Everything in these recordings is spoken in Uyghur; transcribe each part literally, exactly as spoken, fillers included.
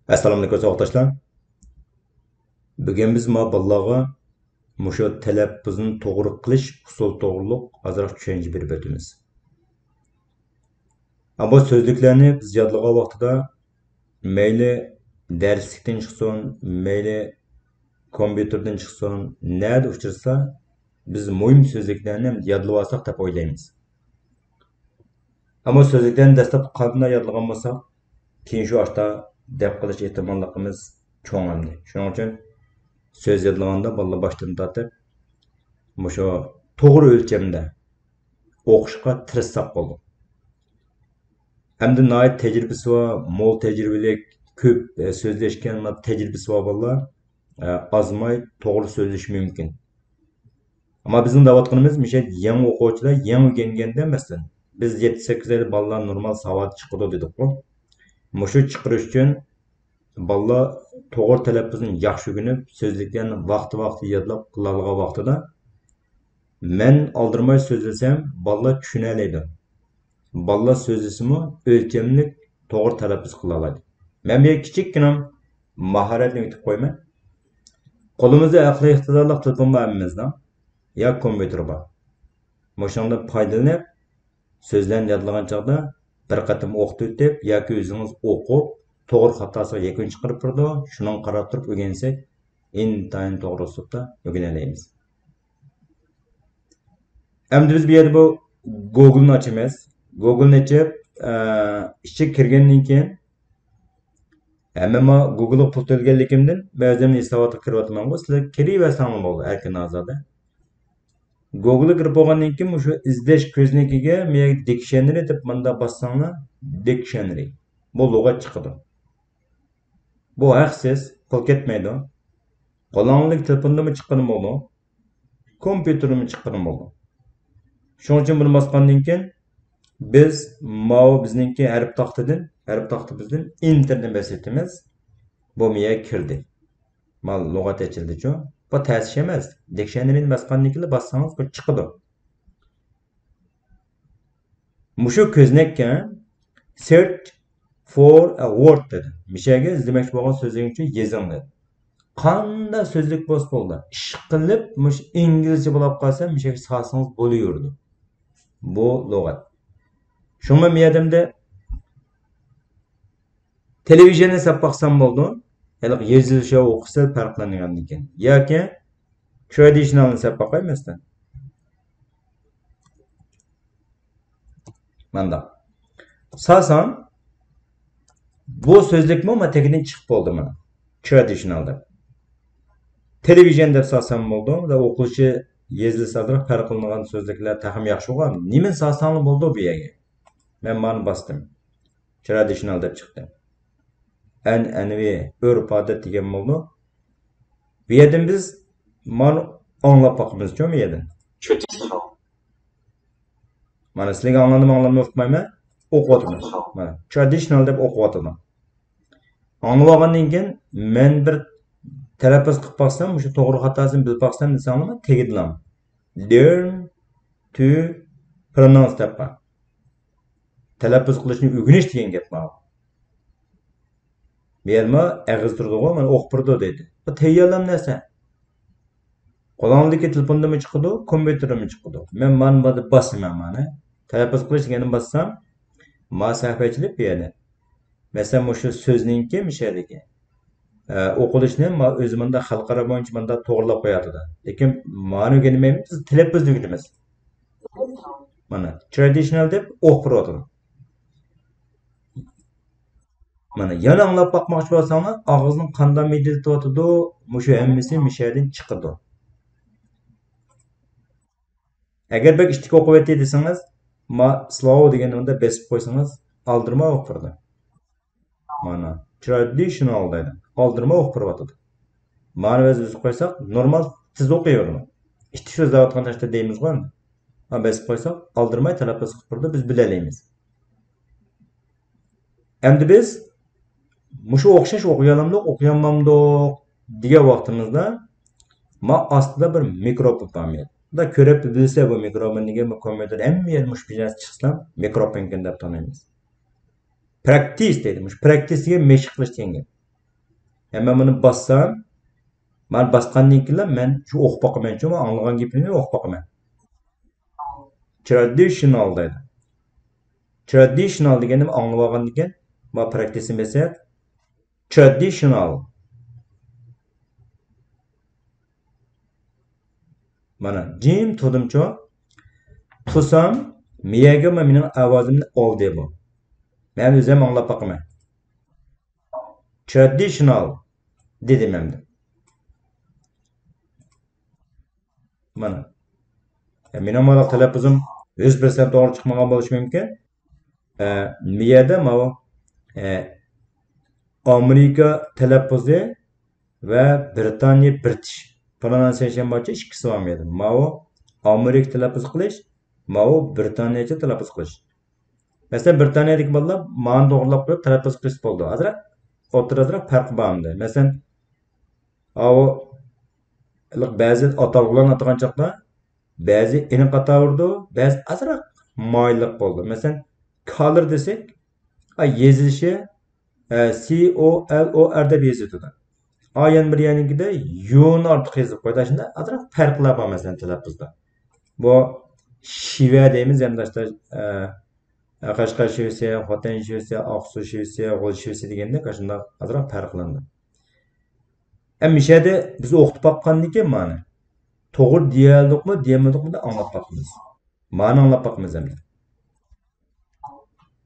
ئەسسالامۇئەلەيكۇم ساۋاقداشلار. بۈگۈن بىز ما بالىلارغا مۇشۇ تەلەپپۇزنى توغرا قىلىش ئۇسۇلى توغرۇلۇق ئازراق چۈشەنچە بېرىپ ئۆتىمىز. ئەمما سۆزلۈكلەرنى بىز يادلىغان ۋاقتىدا مەيلى دەرسلىكتىن چىقسۇن، مەيلى كومپيۇتېردىن چىقسۇن، نەدە ئۇچرىسا، بىز مۇھىم سۆزلۈكلەرنى يادلىۋالساق دەپ ئويلايمىز. ئەمما سۆزلۈكلەرنى دەسلەپتە قانداق يادلىغان بولساق، كېيىن شۇ ئاشتا دەپ قېلىش ئېھتىماللىقىمىز چوڭ ئەمدى. شۇنىڭ ئۈچۈن سۆز يادلىغاندا بالىلار باشتىن تارتىپ مۇشۇ توغرا ئۆلچەمدە ئوقۇشقا تىرىشساق بولىدۇ. ئەمدى ناھايىتى تەجرىبىسى بار، مول تەجرىبىلىك، كۆپ، ئە، سۆزلەشكەن تەجرىبىسى بار بالىلار، ئە، ئازماي توغرا سۆزلىشى مۇمكىن. ئەمما بىزنىڭ دەۋاتقىنىمىز، مىشە يېڭى ئوقۇغۇچىلار يېڭى ئۆگەنگەندە، مەسىلەن، بىز يەتتە سەككىز ئايدا بالىلار نورمال ساۋات چىقىدۇ دېدۇققۇ. مۇشۇ چىقىرىش ئۈچۈن بالىلار توغرا تەلەپپۇزنى ياخشى ئۆگىنىپ، سۆزلۈكلەرنى ۋاقتى-ۋاقتىدا يادلاپ قىلالىغان ۋاقتىدا، مەن ئالدىرىماي سۆزلىسەم، بالىلار چۈشىنەلەيدۇ. بالىلار سۆزلىسىمۇ، ئۆلچەملىك، توغرا تەلەپپۇز قىلالايدۇ. مەن بىر كىچىككىنە ماھارەتنى ئۆگىتىپ قويىمەن. قولىمىزدا ئەقلىي ئىقتىدارلىق تېلېفون بار ھەممىمىزنىڭ، يا كومپيۇتېر بار. مۇشۇنىڭدىن پايدىلىنىپ، سۆزلەرنى يادلىغان چاغدا بىر قېتىم ئوقۇتۇۋېتىپ ياكى ئۆزىڭىز ئوقۇپ، توغرا خاتاسىغا يەكۈن چىقىرىپ بېرىدۇ. شۇنىڭغا قاراپ تۇرۇپ ئۆگەنسەك، ئىنتايىن توغرا ئۇسلۇبتا ئۆگىنەلەيمىز. ئەمدى بىز بۇ يەردە بۇ گوگلنى ئاچىمىز. گوگلنى ئېچىپ، ئە، ئىچىگە كىرگەندىن كېيىن، ھە، مەن ما گوگلغا پۇل تۆلىگەنلىكىمدىن مەن ئۆزۈمنى ھېساباتقا كىرىۋاتىمەنغۇ، سىلەر كىرىۋەرسەڭلار بولىدۇ ئەركىن ئازادە. گوگلغا كىرىپ بولغاندىن كېيىن، مۇشۇ ئىزدەش كۆزنىكىگە مەيەگە دىكشەنرى دەپ مۇنداق باسساڭلار، دىكشەنرى. بۇ لۇغەت چىقىدۇ. بۇ ھەقسىز، پۇل كەتمەيدۇ. قولۇڭدىكى تېلېفوندىمۇ چىققىنى بولىدۇ. كومپيۇتېردىمۇ چىققىنى بولىدۇ. شۇنىڭ ئۈچۈن بۇنى باسقاندىن كېيىن، بىز ماۋۇ بىزنىڭكى ھەرپ تاختىدىن، ھەرپ تاختىمىزدىن ئېنتېرنى بېسىۋېتىمىز. بۇ مەيەگە كىردى. مانا لۇغەت ئېچىلدىچۇ. بۇ تەس ئىش ئەمەس. دىكشەنرىنى باسقاندىن كېيىن باسسىڭىز بۇ چىقىدۇ. مۇشۇ كۆزنەككە search for a word دېدى. مىشەگە ئىزدىمەكچى بولغان سۆزلۈكنى يېزىڭ دېدى. قانداق سۆزلۈك بولسا بولدى. ئىشقىلىپ مۇشۇ ئىنگلىزچە بولاپ قالسا مىشەگە سالسىڭىز بولۇۋېرىدۇ. بۇ لۇغەت. شۇڭا مەن بۇ يەردە تېلېۋىزىيوننى سەپ باقسام بولىدۇ. ھېلىقى يېزىلىشى ئوقۇسا پەرقلىنىدىغاندىن كېيىن. ياكى ترادىشنالنى سەپ باقاي مەسىلەن. مانداق. سالسام، بۇ سۆزلۈكمۇ ما تېگىدىن چىقىپ بولدى مانا. ترادىشنال دەپ. تېلېۋىزىيون دەپ سالسام بولىدۇ. ئوقۇلۇشى يېزىلىشى ئازراق پەرقلىنىدىغان سۆزلۈكلەر تېخىمۇ ياخشى بولغان. نېمىنى سالساڭلا بولىدۇ بۇ يەرگە. مەن مانى باستىم. ترادىشنال دەپ چىقتى. ئەنئەنىۋى، ئۆرپ-ئادەت دېگەن بولىدۇ. بۇ يەردىن بىز مانى ئاڭلاپ باقىمىزچۇ بۇ يەردىن. مانا سىلەرگە ئاڭلاندىمۇ ئاڭلانمىدىمۇ ئۇقمايمەن. ئوقۇۋاتىمەن. مانا ترادىشنال دەپ ئوقۇۋاتىدۇ. ئاڭلىۋالغاندىن كېيىن مەن بىر تەلەپپۇز قىلىپ باقسام، مۇشۇ توغرا خاتاسىنى بىلىپ باقسام دېسەڭلارمۇ تېگىدىلا learn to pronounce دەپ بار. تەلەپپۇز قىلىشنى ئۆگىنىش دېگەن گەپ ماۋۇ. بۇ يەرمۇ ئېغىز تۇرىدىغۇ، مانا ئوقۇپ بېرىدۇ دەيدۇ. بۇ تەييارلام نەرسە. قولۇڭدىكى تېلېفوندىمۇ چىقىدۇ، كومپيۇتېردىمۇ چىقىدۇ. مەن مانا بۇ يەردە باسىمەن مانا. تەلەپپۇز قىلىش دېگەننى باسسام، ما سەھىپە ئېچىلىپ بۇ يەردە. مەسىلەن، مۇشۇ سۆزنىڭكى مۇشۇ يەردىكى، ئە، ئوقۇلۇشىنى ما ئۆزى مۇنداق خەلقئارا بويىچە مۇنداق توغرىلاپ قويۇۋاتىدۇ. لېكىن مانى ئۆگەنمەيمىز، بىز تەلەپپۇزنى ئۆگىنىمىز. مانا، ترادىشنال دەپ ئوقۇپ بېرىۋاتىدۇ. مانا، يەنە ئاڭلاپ باقماقچى بولساڭلار، ئاغزىنى قانداق مىدىرلىتىۋاتىدۇ، مۇشۇ ھەممىسى مۇشۇ يەردىن چىقىدۇ. ئەگەر بەك ئىتتىك ئوقۇۋەتتى دېسىڭىز، ما سلوۋ دېگەننى مۇنداق بېسىپ قويسىڭىز، ئالدىرىماي ئوقۇپ بېرىدۇ. مانا، ترادىشنال دەيدۇ. ئالدىرىماي ئوقۇپ بېرىۋاتىدۇ. مانا بىز بېسىپ قويساق، نورمال تېز ئوقۇيۋېرىدۇ. ئىتتىكسىز دەۋاتقان چاغدا دەيمىزغۇ ئەمدى. ما بېسىپ قويساق، ئالدىرىماي تەلەپپۇز قىلىپ بېرىدۇ، بىز بىلەلەيمىز. ئەمدى بىز مۇشۇ ئوخشاش ئوقۇيالامدۇق، ئوقۇيالمامدۇق دېگەن ۋاقتىمىزدا، ما ئاستىدا بىر مىكروفون بار. مۇندا كۆرۈپ بىلسە بۇ مىكروفون دېگەن، بۇ كومپيۇتېر ھەممە يەردە مۇشۇ بىر نەرسە چىقسا، مىكروفونكەن دەپ تونۇيمىز. پراكتىس دەيدۇ. مۇشۇ پراكتىس دېگەن مەشىق قىلىش دېگەن گەپ. ھەم مەن بۇنى باسسام، مانا باسقاندىن كېيىنلا مەن شۇ ئوقۇپ باقىمەن، شۇ ئاڭلىغان گېپىنى ئوقۇپ باقىمەن. ترادىشنال دەيدۇ. ترادىشنال دېگەننى ئاڭلىۋالغاندىن كېيىن، ما پراكتىسنى بېسىپ، ترادىشنال. مانا، جىم تۇردۇمچۇ. تۇرسام، مىيەگە مېنىڭ ئاۋازىمنى ئالدى بۇ. مەن ئۆزۈم ئاڭلاپ باقىمەن. ترادىشنال دېدىم ئەمدى. مانا. ئە، مېنىڭ مانا تەلەپپۇزۇم يۈز پىرسەنت توغرا چىقمىغان بولۇشى مۇمكىن. ئە، مىيەدە ماۋۇ، ئە، ئامېرىكا تەلەپپۇزى ۋە بىرىتانىيە بىرتىش پرونانسىيېشن بويىچە ئىككىسى بار مىيەدە. ماۋۇ ئامېرىكا تەلەپپۇز قىلىش، ماۋۇ بىرىتانىيەچە تەلەپپۇز قىلىش. مەسىلەن، بىرىتانىيەدىكى بالىلار مانى توغرىلاپ قويۇپ تەلەپپۇز قىلىشسا بولىدۇ. ئازراق، ئوتتۇرا ئازراق پەرقى بار ئەمدى. مەسىلەن، ئاۋۇ، ھېلىقى بەزى ئاتالغۇلارنى ئاتىغان چاغدا بەزى ئېنىق ئاتاۋېرىدۇ، بەزى ئازراق مايىللىق بولىدۇ. مەسىلەن، كالر دېسەك، ئا، يېزىلىشى، ئە، سى ئو ئېل ئو ئار دەپ يېزىلىدۇ. ئا، يەنە بىر يەرنىڭكىدە يونى ئارتۇق يېزىپ قويىدۇ. شۇنداق ئازراق پەرقلەر بار، مەسىلەن، تەلەپپۇزدا. بۇ شىۋە دەيمىز، يانداشلار، ئە، قەشقەر شىۋىسى، خوتەن شىۋىسى، ئاقسۇ شىۋىسى، غۇلجا شىۋىسى دېگەندەك ئاشۇنداق ئازراق پەرقلىنىدۇ. ئەمما مۇشۇ يەردە بىز ئوقۇتۇپ باققاندىن كېيىن مانا توغرا دېيەلدۇقمۇ، دېيەلمىدۇقمۇ دەپ ئاڭلاپ باقىمىز. مانا ئاڭلاپ باقىمىز ئەمدى.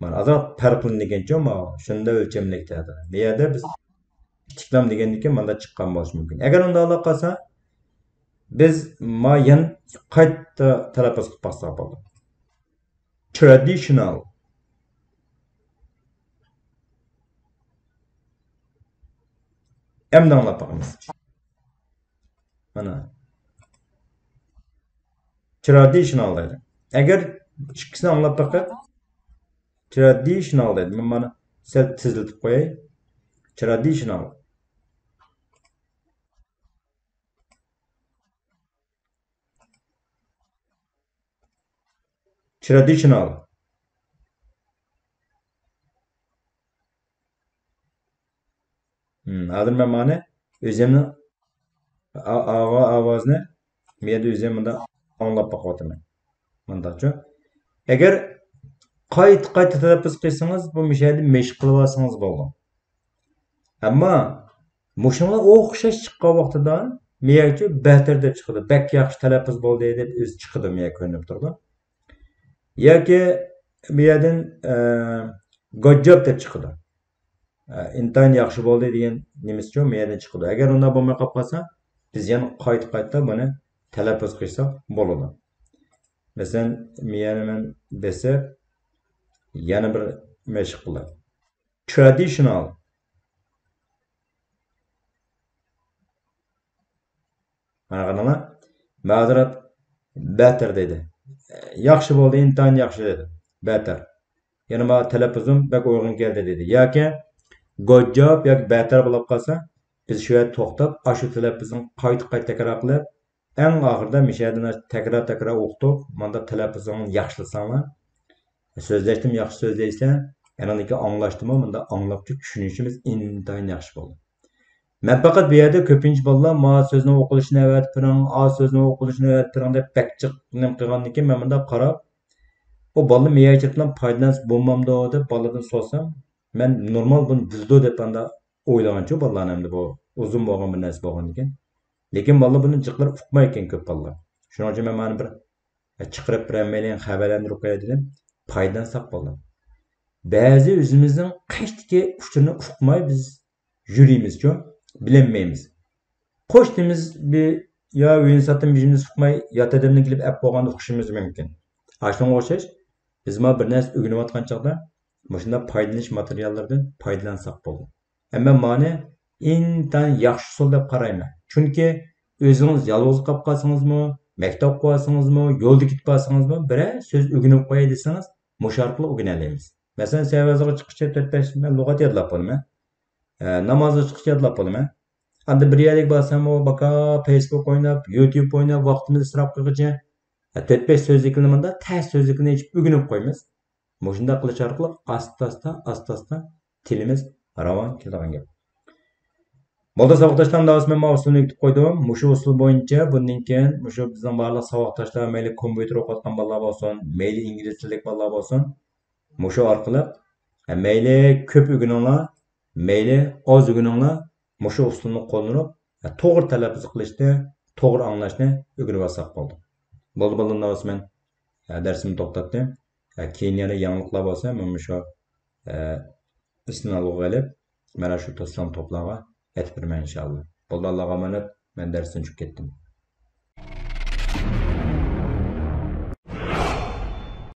مانا ئازراق پەرقلىنىدىكەنچۇ، ما شۇنداق ئۆلچەملىكتە. بۇ يەردە بىز تىكلام دېگەندىن كېيىن ماندا چىققان بولۇشى مۇمكىن. ئەگەر ئۇنداق بولۇپ قالسا، بىز ما يەنە قايتا تەلەپپۇز قىلىپ باقساق بولىدۇ. ترادىشنال. ئەمدى ئاڭلاپ باقىمىز. مانا. ترادىشنال دەيدۇ. ئەگەر ئىككىسىنى ئاڭلاپ باقىپ، ترادىشنال دەيدۇ. مەن مانا سەل تېزلىتىپ قوياي. ترادىشنال. ترادىشنال. ھىم، ھازىر مەن مانا ئۆزۈمنىڭ ئا-، ئاغا ئاۋازىنى مەيەردە ئۆزۈم مۇنداق ئاڭلاپ باقىۋاتىمەن. مۇنداقچۇ؟ ئەگەر قايتا-قايتا تەلەپپۇز قىلسىڭىز، بۇ مۇشۇ يەردە مەشىق قىلىۋالسىڭىز بولىدۇ. ئەمما مۇشۇنىڭغا ئوخشاش چىققان ۋاقتىدا مىيەگىچۇ بەتەر دەپ چىقىدۇ. بەك ياخشى تەلەپپۇز بولدى دەپ ئۆزى چىقىدۇ، مىيەگە كۆرۈنۈپ تۇرىدۇ. ياكى بۇ يەردىن، ئە، گۇد جاب دەپ چىقىدۇ. ئە، ئىنتايىن ياخشى بولدى دېگەن نېمىسىچۇ مىيەدىن چىقىدۇ. ئەگەر ئۇنداق بولماي قاپ قالسا، بىز يەنە قايتا-قايتا بۇنى تەلەپپۇز قىلساق بولىدۇ. مەسىلەن، مىيەنى مەن بېسىپ، يەنە بىر مەشىق قىلاي. ترادىشنال. مانا قاراڭلار، مەزۇرات بەتەر دەيدۇ. ياخشى بولدى، ئىنتايىن ياخشى دەيدۇ. بەتەر. يەنە مانا تەلەپپۇزۇم بەك ئۇيغۇن كەلدى دەيدۇ. ياكى گۇد جاب ياكى بەتەر بولۇپ قالسا، بىز شۇ يەردە توختاپ، ئاشۇ تەلەپپۇزنى قايتا-قايتا تەكرار قىلىپ، ئەڭ ئاخىرىدا مىشەدىن تەكرار-تەكرار ئوقۇتۇپ، ماندا تەلەپپۇزىڭىزنى ياخشىلىساڭلار، سۆزلەشتىمۇ ياخشى سۆزلەيسىلەر، ئاندىن كېيىن ئاڭلاشتىمۇ مۇنداق ئاڭلاپچۇ چۈشىنىشىمىز ئىنتايىن ياخشى بولىدۇ. مەن پەقەت بۇ يەردە كۆپىنچە بالىلار ما سۆزنىڭ ئوقۇلۇشىنى ئەۋەتىپ بېرىڭ، ئا سۆزنىڭ ئوقۇلۇشىنى ئەۋەتىپ بېرىڭ دەپ بەك جىق نېمە قىلغاندىن كېيىن، مەن مۇنداق قاراپ، ئۇ بالىلار مېيەچىرىپلا پايدىلانسا بولمامدۇ دەپ بالىدىن سورىسام، مەن نورمال بۇنى بىلىدۇ دەپ ئاندا ئويلىغانچۇ بالىلارنى ئەمدى بۇ ئۇزۇن بولغان بىر نەرسە بولغاندىكىن. لېكىن بالىلار بۇنى جىقلىرى ئۇقمايدىكەن كۆپ بالىلار. شۇنىڭ ئۈچۈن مەن مانا بىر چىقىرىپ بىرەر مەيلىڭ خەۋەرلەندۈرۈپ قوياي دېدىم. پايدىلانساق بولدى. بەزى ئۆزىمىزنىڭ قەشتىكى ئۇچۇرنى ئۇقماي بىز يۈرىمىزچۇ، بىلەلمەيمىز. قوشنىمىز بىر يا ئۆينى ساتتىم بىزنى ئۇقماي يات ئادەمدىن كېلىپ ئەپ بولغاندا ئۇقۇشىمىز مۇمكىن. ئاشۇنىڭغا ئوخشاش بىز ما بىر نەرسە ئۆگىنىۋاتقان چاغدا مۇشۇنداق پايدىلىنىش ماتېرىياللىرىدىن پايدىلانساق بولدى. ئەمما مانى ئىنتايىن ياخشى ئۇسۇل دەپ قارايمەن. چۈنكى ئۆزىڭىز يالغۇز قاپ قالسىڭىزمۇ، مەكتەپ قويسىڭىزمۇ، يولدا كېتىپ قالسىڭىزمۇ، بىرەر سۆز ئۆگىنىپ قوياي دېسىڭىز، مۇشۇ ئارقىلىق ئۆگىنەلەيمىز. مەسىلەن، سەۋەزىغا چىققۇچە تۆت بەش مەن لۇغەت يادلاپ بولىمەن. ئە، نامازغا چىققۇچە يادلاپ بولىمەن. ئاندىن بىر يەرلىك بارساممۇ، باكا فېيسبۇك ئويناپ، يۇتيۇب ئويناپ، ۋاقتىمىزنى ئىسراپ قىلغۇچە، ئە، تۆت بەش سۆزلۈكنى مۇنداق تەس سۆزلۈكنى ئېچىپ ئۆگىنىپ قويىمىز. مۇشۇنداق قىلىش ئارقىلىق ئاستا-ئاستا، ئاستا-ئاستا تىلىمىز راۋان كېلىدىغان گەپ. بولدى، ساۋاقداشلار، داۋاس مەن ماۋۇ ئۇسۇلنى ئۆگىتىپ قويدۇم. مۇشۇ ئۇسۇل بويىچە بۇندىن كېيىن مۇشۇ بىزنىڭ بارلىق ساۋاقداشلار، مەيلى كومپيۇتېر ئوقۇۋاتقان بالىلار بولسۇن، مەيلى ئىنگلىز تىللىك بالىلار بولسۇن، مۇشۇ ئارقىلىق، ھە، مەيلى كۆپ ئۆگىنىڭلار، مەيلى ئاز ئۆگىنىڭلار، مۇشۇ ئۇسۇلنى قوللىنىپ، ھە، توغرا تەلەپپۇز قىلىشنى، توغرا ئاڭلاشنى ئۆگىنىۋالساق بولدى. بولدى، بالىلار، داۋاس مەن، ھە، دەرسىمنى توختاتتىم. ھە، كېيىن يەنە يېڭىلىقلار بولسا، مەن مۇشۇ، ھە، ئىسمىنى ئالغا ئېلىپ، مانا شۇ توسالغان توپلارغا ئېيتىپ بېرىمەن، ئىنشائاللا. بولدى، ئاللاغا ئامانەت، مەن دەرستىن چۈشۈپ كەتتىم.